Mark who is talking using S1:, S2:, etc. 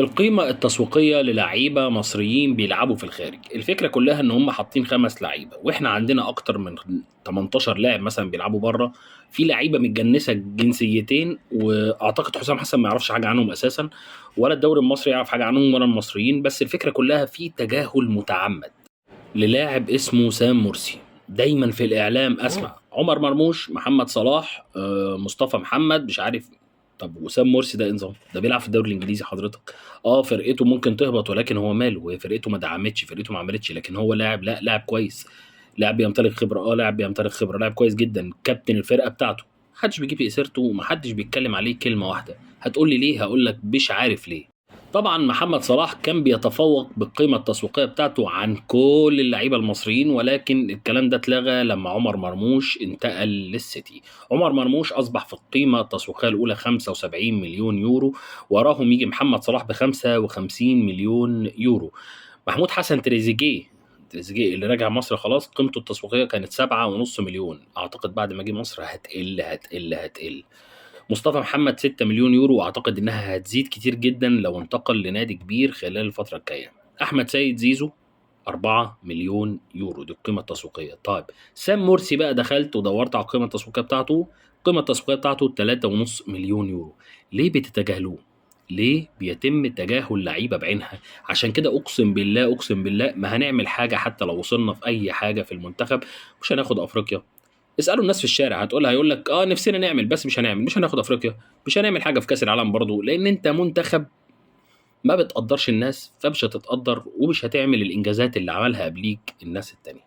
S1: القيمة التسويقية للعيبة مصريين بيلعبوا في الخارج، الفكرة كلها إن هم حاطين 5 لعيبة، وإحنا عندنا أكتر من 18 لاعب مثلًا بيلعبوا برّه، في لعيبة متجنسة جنسيتين، وأعتقد حسام حسن ما يعرفش حاجة عنهم أساسًا، ولا الدوري المصري يعرف حاجة عنهم ولا المصريين، بس الفكرة كلها في تجاهل متعمد للاعب اسمه سام مرسي. دايمًا في الإعلام أسمع عمر مرموش، محمد صلاح، مصطفى محمد، مش عارف. طب وسام مرسي ده إيه نظامه؟ ده بيلعب في الدوري الإنجليزي حضرتك. فرقته ممكن تهبط، ولكن هو ماله؟ وهي فرقته ما دعمتش، فرقته ما عملتش، لكن هو لاعب، لا لاعب كويس، لاعب بيمتلك خبرة، لاعب بيمتلك خبرة، لاعب كويس جدًا، كابتن الفرقة بتاعته. ما حدش بيجيب سيرته وما حدش بيتكلم عليه كلمة واحدة. هتقول لي ليه؟ هقول لك مش عارف ليه. طبعًا محمد صلاح كان بيتفوق بالقيمة التسويقية بتاعته عن كل اللعيبة المصريين، ولكن الكلام ده اتلغى لما عمر مرموش انتقل للسيتي. عمر مرموش أصبح في القيمة التسويقية الأولى 75 مليون يورو، وراهم يجي محمد صلاح ب55 مليون يورو. محمود حسن تريزيجيه اللي راجع مصر خلاص، قيمته التسويقية كانت 7.5 مليون، أعتقد بعد ما جه مصر هتقل هتقل هتقل. مصطفى محمد 6 مليون يورو، واعتقد انها هتزيد كتير جدا لو انتقل لنادي كبير خلال الفترة الجاية. احمد سيد زيزو 4 مليون يورو، دي القيمة التسويقية. طيب سام مرسي بقى دخلت ودورت على القيمة التسويقية بتاعته، القيمة التسويقية بتاعته 3.5 مليون يورو. ليه بتتجاهلوه؟ ليه بيتم تجاهل لعيبة بعينها؟ عشان كده اقسم بالله، اقسم بالله ما هنعمل حاجة حتى لو وصلنا في اي حاجة في المنتخب، مش هناخد افريقيا. اسالوا الناس في الشارع هيقول لك نفسنا نعمل، بس مش هنعمل، مش هناخد افريقيا، مش هنعمل حاجة في كاس العالم برضو، لان انت منتخب ما بتقدرش الناس، فمش هتتقدر ومش هتعمل الانجازات اللي عملها قبليك الناس التانية.